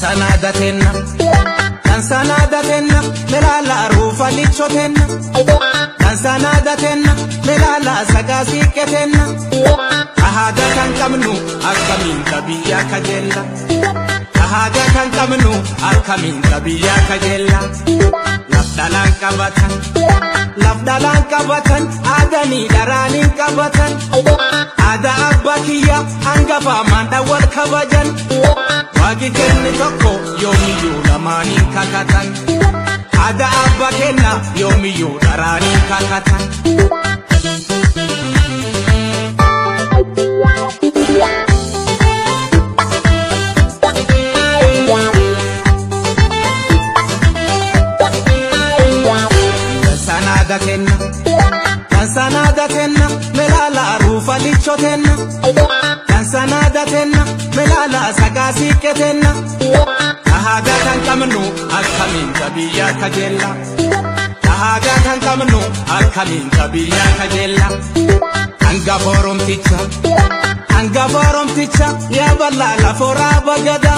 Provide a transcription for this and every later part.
Dansanaadatenna dansanaadatenna melaala ruufa lichotenna dansanaadatenna melaala sagaasiiqetenna ahaadaa kan qabnu akkamiin kabiyyaa kajeella ahaadaa kan qabnu akkamiin kabiyyaa kajeella laf dhalaan qabatan laf dhalaan qabatan aadanii dharaaniin qabatan aadaa abbaa kiyya hangafa maandhaa wal kabajan. Waaqni kenne tokko yoomiyyuu lamaaniin kakatan. Aadaa abbaa kenna yoomiyyuu dharaaniin kakatan. Dansanaada kenna dansanaada kenna melaala ruufa lichotenna dansanaada tenna melaala sagaasiiqetenna ahaadaa kan qabnu akkamiin kabiyyaa kajeella ahaadaa kan qabnu akkamiin kabiyyaa kajeella hangafa oromticha hangafa oromticha yaa bal'aa laforaa bagada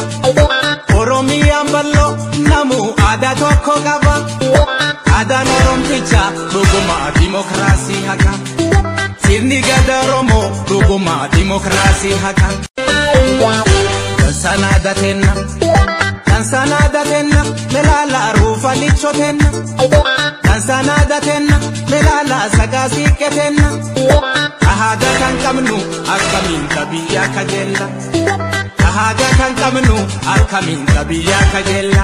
oromiyaan bal'oo namu aadaa tokko qaba aadaan oromticha dhugumaa dimokiraasii haqa sirni gada oromoo dhugumaa dimokiraasii haqa. Dansanaadatenna dansanaadatenna melaala ruufa lichotenna dansanaadatenna melaala sagaasiiqetenna ahaadaa kan qabnu akkamiin kabiyyaa kajeella ahaadaa kan qabnu akkamiin kabiyyaa kajeella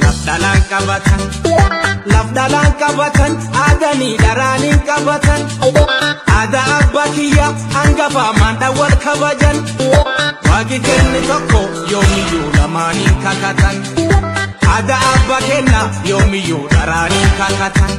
laf dhalaan qabatan laf dhalaan qabatan aadanii dharaaniin qabatan aadaa abbaa kiyya hangafa maandhaa wal kabajan. Waaqni kenne tokko yoomiyyuu lamaaniin kakatan. Aadaa abbaa kenna yoomiyyuu dharaaniin kakatan.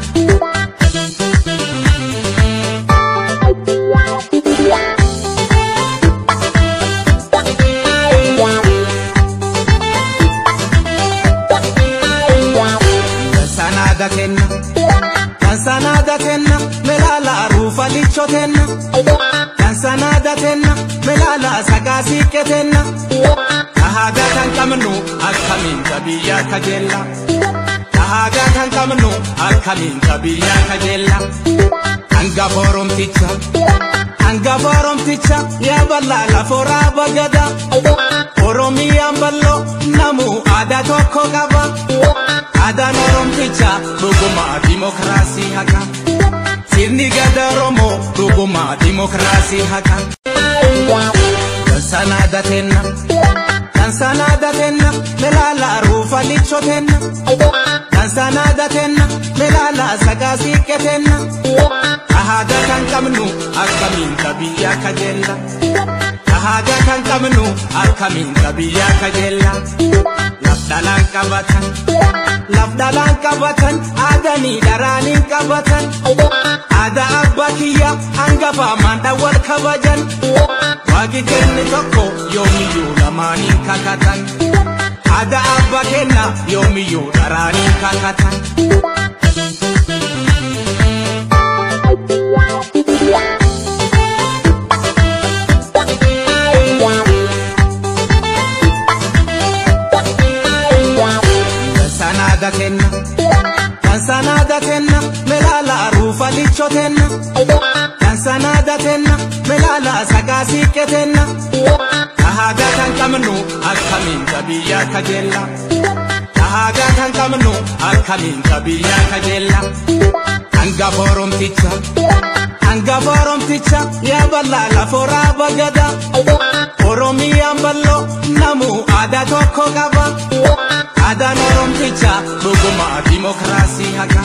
Dansanaada kenna dansanaada tenna melaala ruufa lichotenna dansanaada tenna melaala sagaasiiqetenna ahaadaa kan qabnu akkamiin kabiyyaa kajeella ahaadaa kan qabnu akkamiin kabiyyaa kajeella hangafa oromticha hangafa oromticha yaa bal'aa laforaa bagada oromiyaan bal'oo namu aadaa tokko qaba aadaan oromticha dhugumaa dimokiraasii haqa sirni gada oromoo dhugumaa dimokiraasii haqa. Dansanaadatenna dansanaadatenna melaala ruufa lichotenna dansanaadatenna melaala sagaasiiqetenna ahaadaa kan qabnu akkamiin kabiyyaa kajeella ahaadaa kan qabnu akkamiin kabiyyaa kajeella laf dhalaan qabatan laf dhalaan qabatan aadanii dharaaniin qabatan aadaa abbaa kiyya hangafa maandhaa wal kabajan. Waaqni kenne tokko yoomiyyuu lamaaniin kakatan. Aadaa abbaa kenna yoomiyyuu dharaaniin kakatan. Dansanaada kenna dansanaada tenna melaala ruufa lichotenna dansanaada tenna melaala sagaasiiqetenna ahaadaa kan qabnu akkamiin kabiyyaa kajeella ahaadaa kan qabnu akkamiin kabiyyaa kajeella hangafa oromticha hangafa oromticha yaa bal'aa laforaa bagada oromiyaan bal'oo namu aadaa tokko qaba aadaan oromticha dhugumaa dimokiraasii haqa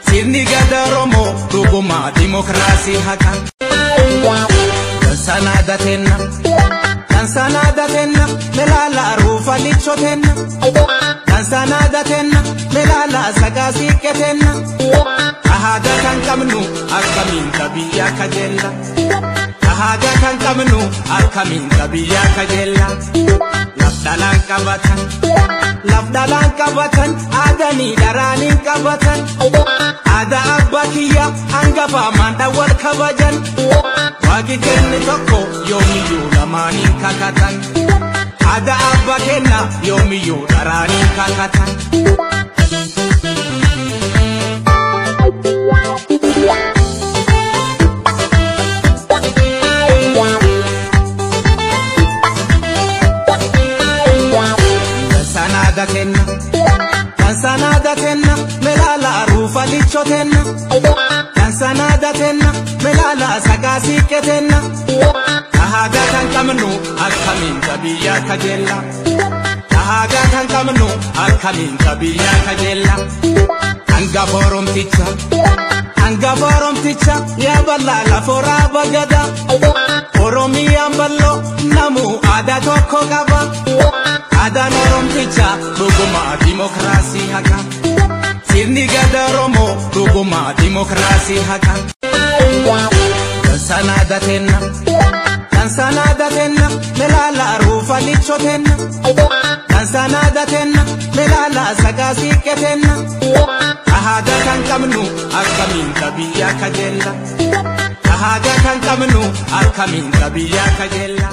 sirni gada oromoo dhugumaa dimokiraasii haqa. Dansanaadatenna dansanaadatenna melaala ruufa lichotenna dansanaadatenna melaala sagaasiiqetenna ahaadaa kan qabnu akkamiin kabiyyaa kajeella ahaadaa kan qabnu akkamiin kabiyyaa kajeella laf dhalaan qabatan laf dhalaan qabatan aadanii dharaaniin qabatan aadaa abbaa kiyya hangafa maandhaa wal kabajan. Waaqni kenne tokko yoomiyyuu lamaaniin kakatan. Aadaa abbaa kenna yoomiyyuu daraanii kakatan. Dansanaada kenna, dansanaada kenna, melaala ruufa licho tenna. Dansanaada tenna, melaala sagaa siiqqe tenna. Aadaa kan qabnu akkamiin biyya kajeella. Aadaa kan qabnu akkamiin biyya kajeella. Hangafa Oromticha, hangafa Oromticha, yaa bal'aa laforaa bagada. Oromiyaan bal'oo namu aadaa tokko qaba. Aadaan Oromticha dhuguma dimokiraasii haqa. Sirni gada Oromoo dhuguma dimokiraasii haqa. Dansanaada tenna, dansanaada tenna, melaala ruufa licho tenna. Dansanaada tenna, melaala sagaa siiqqe tenna. Aadaa kan qabnu akkamiin biyya kajeella. Aadaa kan qabnu akkamiin biyya kajeella.